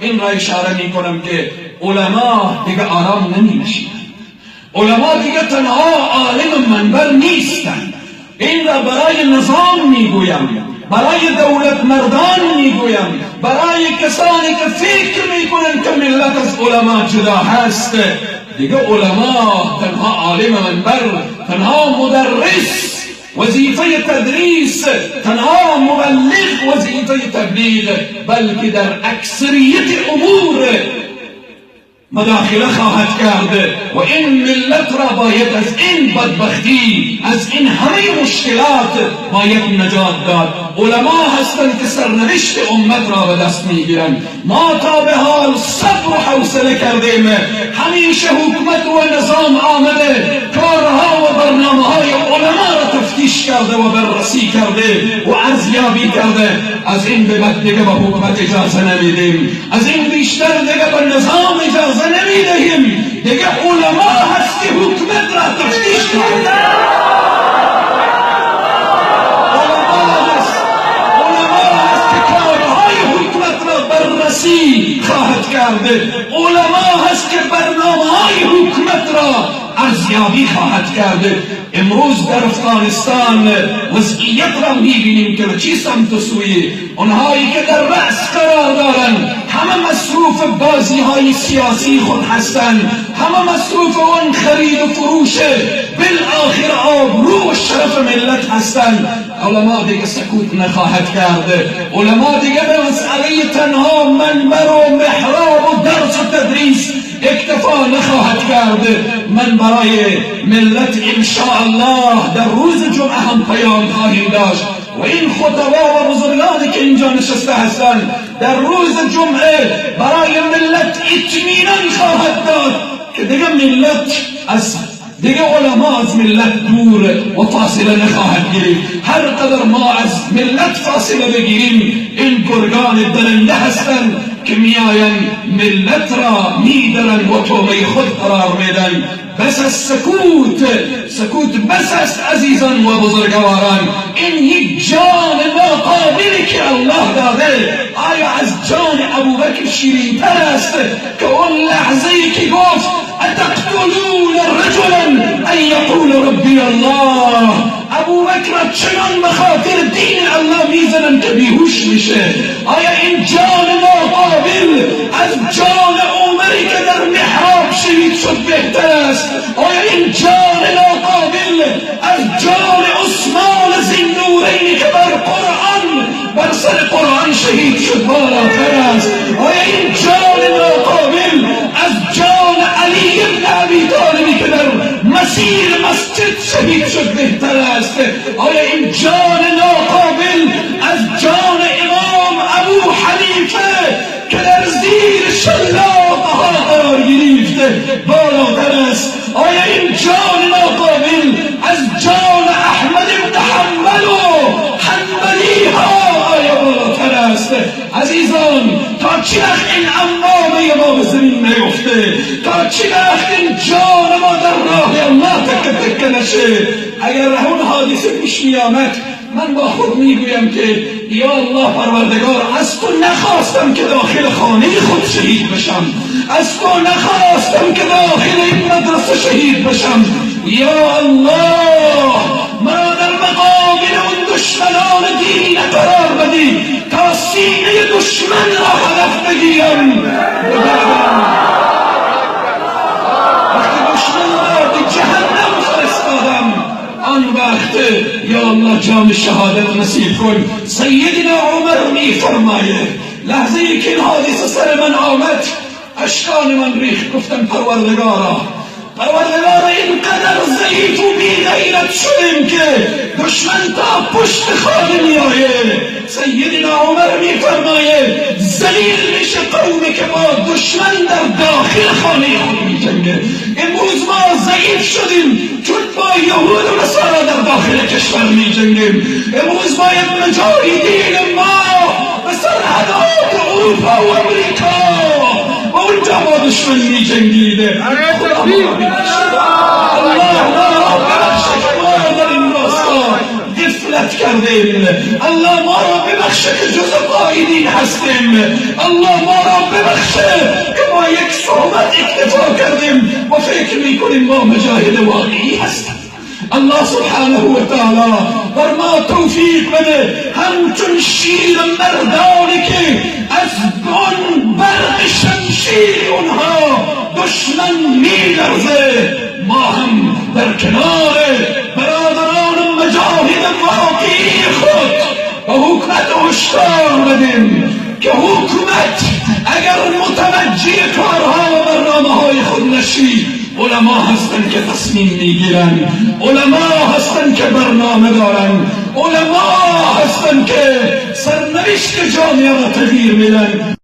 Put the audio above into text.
این را اشاره می کنم که علما دیگه آرام نمی نشینند. علما دیگه تنها عالم منبر نیستند. این را برای نظام میگویم، برای دولت مردان میگویم، برای کسانی که فکر میکنند که ملت از علما جدا هست. دیگه علما تنها عالم منبر، تنها مدرس وظیفه تدریس، تنها مبلغ وظیفه تبلیغ، بلکه در اکثریت امور مداخله خواهد کرد و این ملت را باید از این بدبختی، از این همه مشکلات باید نجات داد. علما هستند که سرنوشت امت را به دست میگیرند. ما تا به حال صبر و حوصله کردیم، همیشه حکومت و نظام آمده کارها و برنامه های علما را تفتیش کرده و بررسی کرده و ارزیابی کرده. از این به بعد دیگه به حکومت اجازه نمیدیم، از این بیشتر دیگه به نظام اجازه نمیدهیم. دیگه علما هست که حکومت را تفتیش کرده. علما هست که کارهای حکومت را بررسی خواهد کرده. علما هست که برنامه های حکومت را ارزیابی خواهد کرده. امروز در افغانستان وضعیت را میبینیم که به چی سمت و سوی. آنهایی که در رأس قرار دارند همه مصروف بازی های سیاسی خود هستند، همه مصروف آن خرید و فروش بالآخر آبرو و شرف ملت هستند. علما دیگه سکوت نخواهد کرد. علما دیگه به مسئله تنها منبر و محراب و درس و تدریس اکتفا نخواهد کرد. من برای ملت انشاءالله در روز جمعه هم پیام خواهیم داشت و این خطبا و بزرگانی که اینجا نشسته هستند در روز جمعه برای ملت اطمینان خواهد داد که دیگه ملت از دیگه علما از ملت دور و فاصله نخواهد گرفت. هر قدر ما از ملت فاصله بگیریم، این گرگان درنده هستند که میآیند ملت را میدرند و تومه خود قرار میدن. بس از سکوت، سکوت بس است عزیزان و بزرگواران. این یک جان ناقابلی که الله داده، آیا از جان ابوبکر شیرین تر است که اون لحظه ای که گفت اتقتلون رجلا ان یقول ربی الله، ابوبکر چنان به خاطر دین الله میزنن که بیهوش میشه. آیا این جان ناقابل از جان عمری که در محراب شهید شد بهتر است؟ آیا این جان ناقابل از جان عثمان ذی‌النورین که بر قرآن، بر سر قرآن شهید شد بالاتر است؟ آیا این جان ناقابل از جان علی بن ابی طالبی که در مسیر مسجد شهید شد بهتر است؟ آیا این جان ناقابل از جان امام ابو حنیفه که در زیر شلاقها قرار گرفت بالاتر است؟ آیا این جان ناقابل از جان احمد بن حنبل و حنبلی ها آیا بالاتر است؟ عزیزان، تا چه وقت این عمامه ما به زمین نیفته؟ تا چه وقت این جان ما در راه الله تکه تکه نشه؟ اگر اون حادثه پیش می آمد، من با خود میگویم که یا الله پروردگار، از تو نخواستم که داخل خانه خود شهید بشم، از تو نخواستم که داخل این مدرسه شهید بشم. یا الله مرا در مقابل اون دشمنان دین قرار بدی تا سینه دشمن را هدف بگیرم. وقتی دشمن را به جهنم فرستادم، آن وقت یا الله جام شهادت نصیب کن. سیدنا عمر میفرمایه لحظه ای که این حادثه سر من آمد، اشکان من ریخت، گفتم پروردگارا، پروردگارا اینقدر ضعیف و بی غیرت شدیم که دشمن تا پشت خانه میآیه. سیدنا عمر میفرمایه ذلیل میشه قومی که با دشمن در داخل خانه خود میجنگه. امروز ما ضعیف شدیم چون با یهود و نصارا در داخل کشور میجنگیم. امروز باید مجاهدین ما به سرحدات اروپا و امریکا و اونجا با دشمن میجنگیده. خدا ما را ببخشه، الله ما را ببخشه که ما در این راستا غفلت کردیم. الله ما را ببخشه که جز قائدین هستیم. الله ما را ببخشه که ما یک صحبت اکتفا کردیم و فکر میکنیم ما مجاهد واقعی هستیم. الله سبحانه و تعالی بر ما توفیق بده همچون شیر مردانی که از آن برق شمشیر اونها دشمن میلرزه، ما هم در کنار برادران مجاهد واقعی خود به حکومت هشدار بدیم که حکومت اگر متوجه کارها و برنامه های خود نشی، علما هستن که تصمیم میگیرن، علما هستن که برنامه دارن، علما هستن که سرنوشت جامعه را تغییر میدن.